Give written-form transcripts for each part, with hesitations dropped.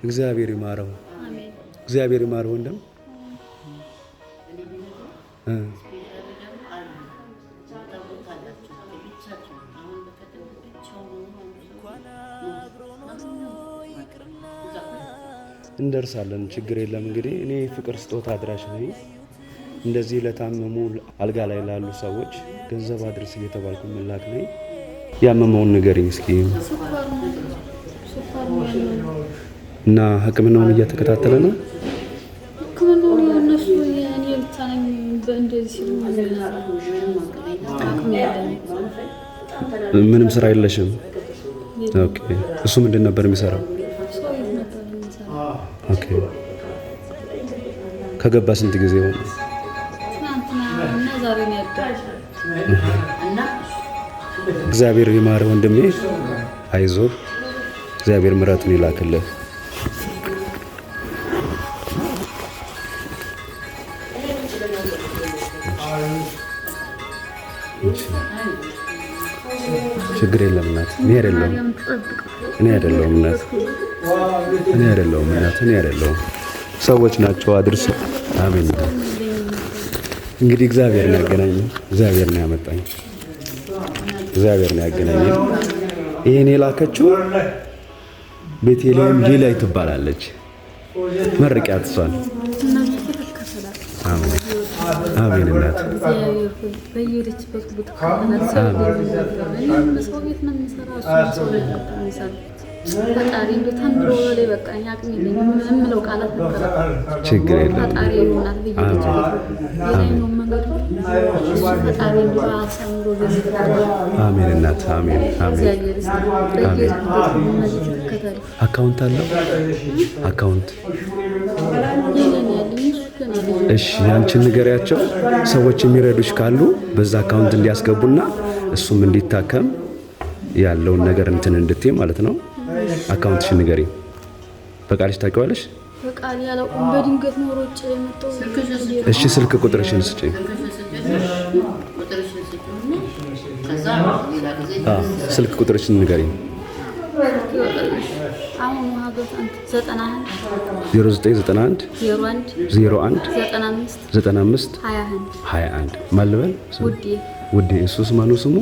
እግዚአብሔር ይማረው። እግዚአብሔር ይማረው ወንድም። እንደርሳለን። ችግር የለም። እንግዲህ እኔ ፍቅር ስጦታ አድራሽ ነኝ። እንደዚህ ለታመሙ አልጋ ላይ ላሉ ሰዎች ገንዘብ አድርስ እየተባልኩ መላክ ነኝ። ያመመውን ንገሪኝ እስኪ። እና ሕክምናውን እየተከታተለ ነው። ሕክምናውን እነሱ እኔ ብቻ ነኝ እንደዚህ ሲሉ አቅም የለኝም። ምንም ስራ የለሽም? Okay። እሱ ምንድን ነበር የሚሰራው? ሰው ቤት ነበር የሚሰራው። Okay። ከገባ ስንት ጊዜ ሆነ? ትናንትና እና ዛሬ ነው ያደረው። እግዚአብሔር ይማር ወንድሜ፣ አይዞህ። እግዚአብሔር ምሕረቱን ይላክልህ። ችግር የለም እናት፣ እኔ አይደለሁም እኔ አይደለሁም እናት፣ እኔ አይደለሁም እናት፣ እኔ አይደለሁም፣ ሰዎች ናቸው አድርስ። አሜን። እንግዲህ እግዚአብሔር ነው ያገናኘን፣ እግዚአብሔር ነው ያመጣኝ፣ እግዚአብሔር ነው ያገናኘን። ይሄን የላከችው ቤተልሔም ሌላይ ትባላለች። መርቂያት እሷን። አሜን አሜን እናት። በየሄደችበት ሁሉ ትከተላት። ሰው ቤት ነው የሚሰራ፣ እሱ ሰው ቤት ነበር የሚሰራ። ፈጣሪ እንደው ተምሮ በላይ በቃ እኔ አቅም የለኝም የምለው ቃላት ነበረ። ችግር የለም። ፈጣሪ ይሆናል በየሄደችበት የላይኛውን መንገድ ሁሉ እሱ ፈጣሪ እንደው አሳምሮ አሜን እናት፣ አሜን አሜን። እግዚአብሔር ይስጥ። በየሄድኩበት ሁሉ እመቤቴ ትከተል። Account አለው? Account የኔ ነው ያለኝ፣ እሱ ገና ልጅ ነው። እሺ፣ ያንቺን ንገሪያቸው። ሰዎች የሚረዱሽ ካሉ በዛ account እንዲያስገቡና እሱም እንዲታከም ያለውን ነገር እንትን እንድትይ ማለት ነው። Account ሽን ንገሪ። በቃልሽ ታውቂዋለሽ? በቃል ያላውቅም። በድንገት ነው ሮጬ የመጣው። እሺ፣ ስልክ ቁጥርሽን ስጪኝ። አዎ፣ ስልክ ቁጥርሽን ንገሪ። አሁን ውሃ ገብታ 91 0991 01 01 95 95 21። 21። ማን ልበል? ውዴ። ውዴ። እሱስ ማነው ስሙ?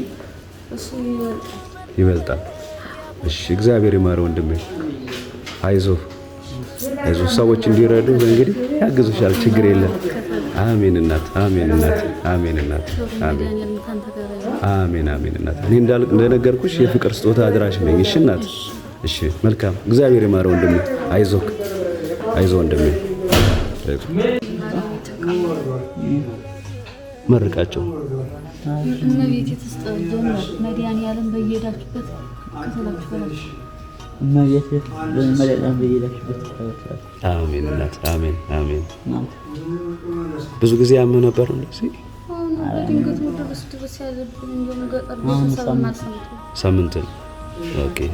እሱ ይበልጣል። ይበልጣል። እሺ፣ እግዚአብሔር ይማረው ወንድሜ። አይዞህ አይዞህ። ሰዎች እንዲረዱ እንግዲህ ያግዙሻል። ችግር የለም። አሜን እናት፣ አሜን እናት፣ አሜን እናት፣ አሜን መድኃኒዓለም ካንተ ጋር ይሁን። አሜን አሜን እናት። እኔ እንደነገርኩሽ የፍቅር ስጦታ አድራሽ ነኝ። እሺ እናት፣ እሺ መልካም። እግዚአብሔር ይማረው ወንድሜ። አይዞህ አይዞህ ወንድሜ። አይዞህ። መርቃቸው። እመቤቴ ትስጥህ። መድኃኒዓለም በየሄዳችሁበት ይከተላችሁ በላችሁ። እመቤቴ መድኃኒዓለም በየሄዳችሁበት ይከተላችሁ። አሜን እናት፣ አሜን አሜን። እናት። ብዙ ጊዜ ያምህ ነበር እንደዚህ? አሁን በድንገት ነው ድረስ ድረስ ያለብን። እንደውም ገጠር ቤተሰብ አልሰምቶ ሳምንት ነው። Okay፣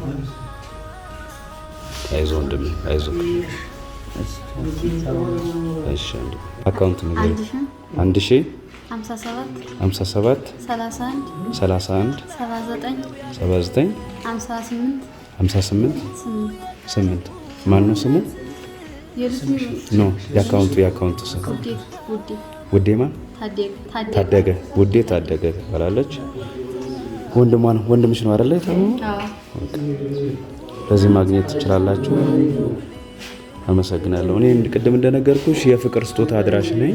አይዞህ ወንድሜ፣ አይዞህ። እሺ ወንድሜ፣ account ንገሪኝ። 1000 1000 57 57 31 31 79 79 58 58 8። 8። ማን ነው ስሙ? የልጁ No፣ የ account ኡ ስም። ውዴ ውዴ። ውዴ ማን? ታደገ ታደገ። ታደገ። ውዴ ታደገ ትባላለች። ወንድሟን ወንድምሽ ነው አይደለ የታመመው? አዎ። በዚህ ማግኘት ትችላላችሁ። አመሰግናለሁ። እኔ ቅድም እንደነገርኩሽ የፍቅር ስጦታ አድራሽ ነኝ።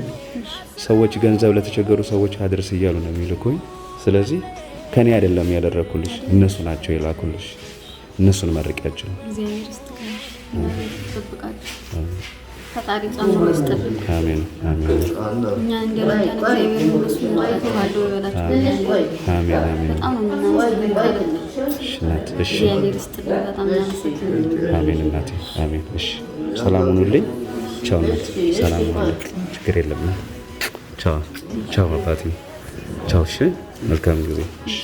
ሰዎች ገንዘብ ለተቸገሩ ሰዎች አድርስ እያሉ ነው የሚልኩኝ። ስለዚህ ከኔ አይደለም ያደረኩልሽ፣ እነሱ ናቸው የላኩልሽ። እነሱን መርቂያቸው። እግዚአብሔር ይስጥልን፣ ይጠብቃችሁ። ፈጣሪ ጨምሮ ይስጥልን። አሜን አሜን። እኛ እንደረዳን እግዚአብሔር እነሱ ይረዳችኋለሁ ይበላችሁ። አሜን አሜን። በጣም ነው የምናመሰግነው። እሺ እናት፣ እሺ። እግዚአብሔር ይስጥልን። በጣም እናመሰግናለን። አሜን እናቴ፣ አሜን። እሺ፣ ሰላም ሁኑልኝ። ቻው እናት፣ ሰላም ሁኑልኝ። ችግር የለም። ቻው ቻው አባቴ፣ ቻው። እሺ፣ መልካም ጊዜ። እሺ።